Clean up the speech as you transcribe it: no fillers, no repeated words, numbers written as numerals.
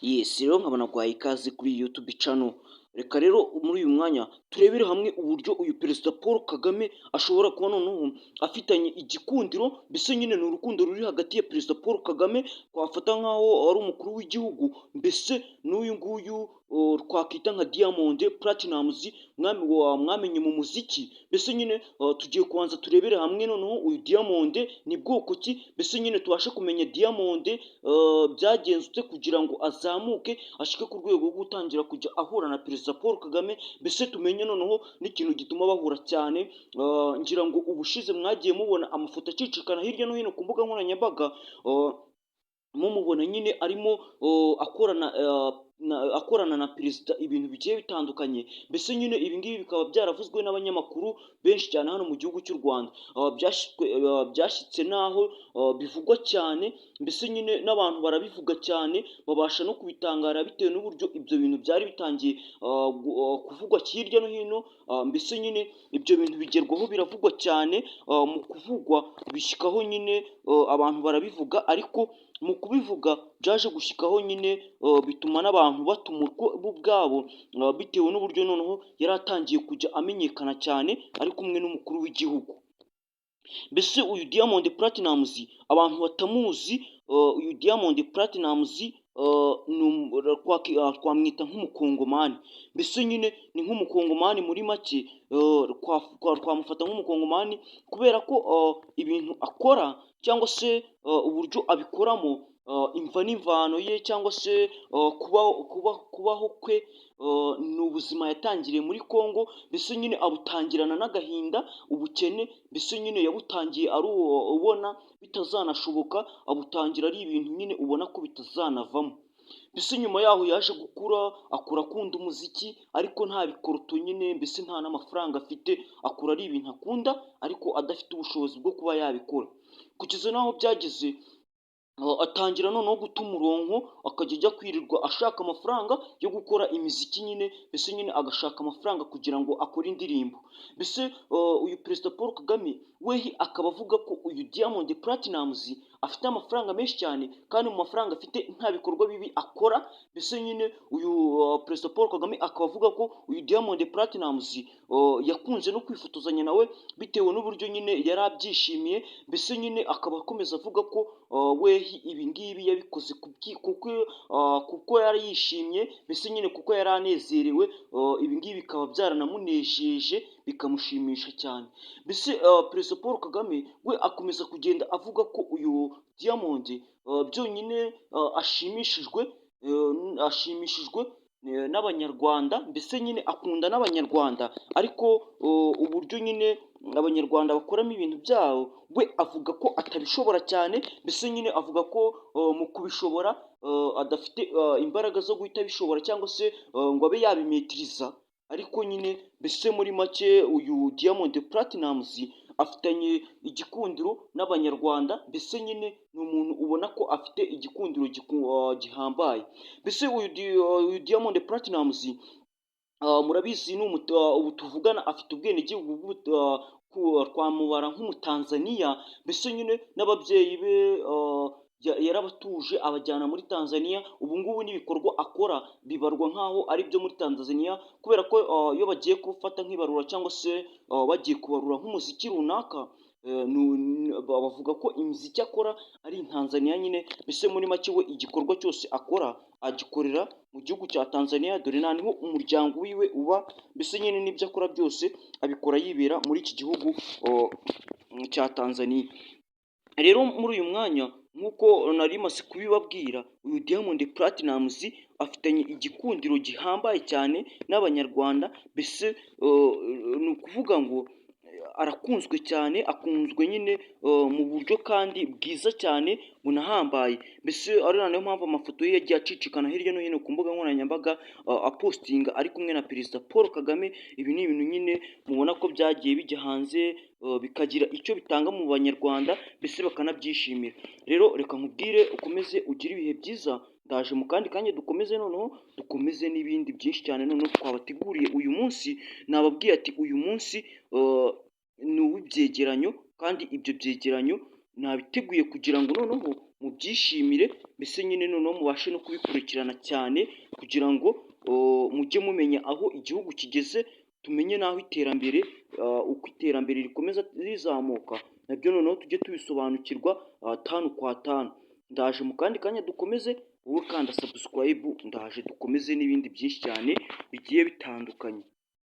Yes, rero nkaba naguhaye ikaze kuri YouTube channel. Reka rero muri uyu mwanya turebere hamwe uburyo uyu Perezida Paul Kagame ashobora kuba noneho afitanye igikundiro, mbese nyine ni urukundo ruri hagati ya Perezida Paul Kagame, twafata nk'aho ari umukuru w'igihugu, mbese n'uyu nguyu twakita nka Diamond Platnumz mwamenye mu muziki. Mbese nyine tugiye kubanza turebere hamwe noneho uyu Diamond ni bwoko ki, mbese nyine tubashe kumenya Diamond byagenze ute kugira ngo azamuke ashike ku rwego rwo gutangira kujya ahura na Perezida Paul Kagame, mbese tumenye noneho n'ikintu gituma bahura cyane. Ngira ngo ubushize mwagiye mubona amafoto acicikana hirya no hino ku mbuga nkoranyambaga, mumubona nyine arimo akorana na perezida ibintu bigiye bitandukanye. Mbese nyine ibi ngibi bikaba byaravuzwe n'abanyamakuru benshi cyane hano mu gihugu cy'u Rwanda. Byashyitse n'aho bivugwa cyane, mbese nyine n'abantu barabivuga cyane, babasha no kubitangara bitewe n'uburyo ibyo bintu byari bitangiye kuvugwa hirya no hino. Mbese nyine ibyo bintu bigerwaho biravugwa cyane, mu kuvugwa bishyikaho nyine abantu barabivuga, ariko mu kubivuga byaje gushyikaho nyine bituma n'abantu batumurwa bo ubwabo, bitewe n'uburyo noneho yari atangiye kujya amenyekana cyane ari kumwe n'umukuru w'igihugu. Mbese uyu Diamond Platnumz, abantu batamuzi, uyu Diamond Platnumz twamwita nk'umukongomani, mbese nyine ni nk'umukongomani muri make, twamufata nk'umukongomani kubera ko ibintu akora cyangwa se uburyo abikoramo, imva n'imvano ye cyangwa se kubaho kwe ni ubuzima yatangiriye muri Congo, mbese nyine abutangirana n'agahinda, ubukene, mbese nyine yabutangiye ari ubona bitazanashoboka, abutangira ari ibintu nyine ubona ko bitazanavamo. Mbese nyuma yaho yaje gukura, akura akunda umuziki ariko nta bikoroto nyine, mbese nta n'amafaranga afite, akura ari ibintu akunda ariko adafite ubushobozi bwo kuba yabikora, kugeza n'aho byageze atangira noneho guta umurongo, akajya ajya kwirirwa ashaka amafaranga yo gukora imiziki nyine, mbese nyine agashaka amafaranga kugira ngo akore indirimbo. Mbese uyu Perezida Paul Kagame we akaba avuga ko uyu Diamond Platnumz afite amafaranga menshi cyane, kandi mu mafaranga afite nta bikorwa bibi akora. Mbese nyine uyu Perezida Paul Kagame akaba avuga ko uyu Diamond Platnumz yakunze no kwifotozanya nawe bitewe n'uburyo nyine yari abyishimiye. Mbese nyine akaba akomeza avuga ko we ibi ngibi yabikoze kuko yari yishimye, mbese nyine kuko yari anezerewe, ibi ngibi bikaba byaranamunejeje, bikamushimisha cyane. Mbese Perezida Paul Kagame we akomeza kugenda avuga ko uyu Diamond byonyine ashimishijwe n'Abanyarwanda, mbese nyine akunda n'Abanyarwanda, ariko uburyo nyine Abanyarwanda bakoramo ibintu byabo we avuga ko atabishobora cyane. Mbese nyine avuga ko mu kubishobora adafite imbaraga zo guhita abishobora cyangwa se ngo abe yabimetiriza, ariko nyine mbese muri make uyu Diamond Platnumz afitanye igikundiro n'Abanyarwanda, mbese nyine ni umuntu ubona ko afite igikundiro gihambaye. Mbese uyu Diamond Platnumz murabizi, ubu tuvugana afite ubwenegihugu, twamubara nk'Umutanzaniya, mbese nyine n'ababyeyi be yarabatuje abajyana muri Tanzania. Ubu ngubu n'ibikorwa akora bibarwa nk'aho ari ibyo muri Tanzania, kubera ko iyo bagiye gufata nk'ibarura cyangwa se bagiye kubarura nk'umuziki runaka, bavuga ko imiziki akora ari Tanzania nyine. Mbese muri make we igikorwa cyose akora agikorera mu gihugu cya Tanzania, dore nta niho umuryango wiwe uba, mbese nyine n'ibyo akora byose abikora yibera muri iki gihugu cya Tanzania. Rero muri uyu mwanya, nk'uko nari maze kubibabwira, uyu Diamond Platnumz afitanye igikundiro gihambaye cyane n'Abanyarwanda, mbese ni ukuvuga ngo arakunzwe cyane, akunzwe nyine mu buryo kandi bwiza cyane bunahambaye. Mbese ari nayo mpamvu amafoto ye yagiye acicikana hirya no hino ku mbuga nkoranyambaga, apostinga ari kumwe na Perezida Paul Kagame. Ibi ni ibintu nyine mubona ko byagiye bijya hanze, bikagira icyo bitanga mu Banyarwanda, mbese bakanabyishimira. Rero reka nkubwire ukomeze ugire ibihe byiza, ndaje mu kandi kanya dukomeze, noneho dukomeze n'ibindi byinshi cyane noneho twabateguriye uyu munsi. Nababwiye ati uyu munsi ni uw'ibyegeranyo, kandi ibyo byegeranyo nabiteguye kugira ngo noneho mubyishimire, mbese nyine noneho mubashe no kubikurikirana cyane, kugira ngo mujye mumenya aho igihugu kigeze, tumenye n'aho iterambere, uko iterambere rikomeza rizamuka, nabyo noneho tujye tubisobanukirwa tanu kwa tanu. Ndaje mu kandi kanya dukomeze, wowe kanda subscribe, ndaje dukomeze n'ibindi byinshi cyane bigiye bitandukanye.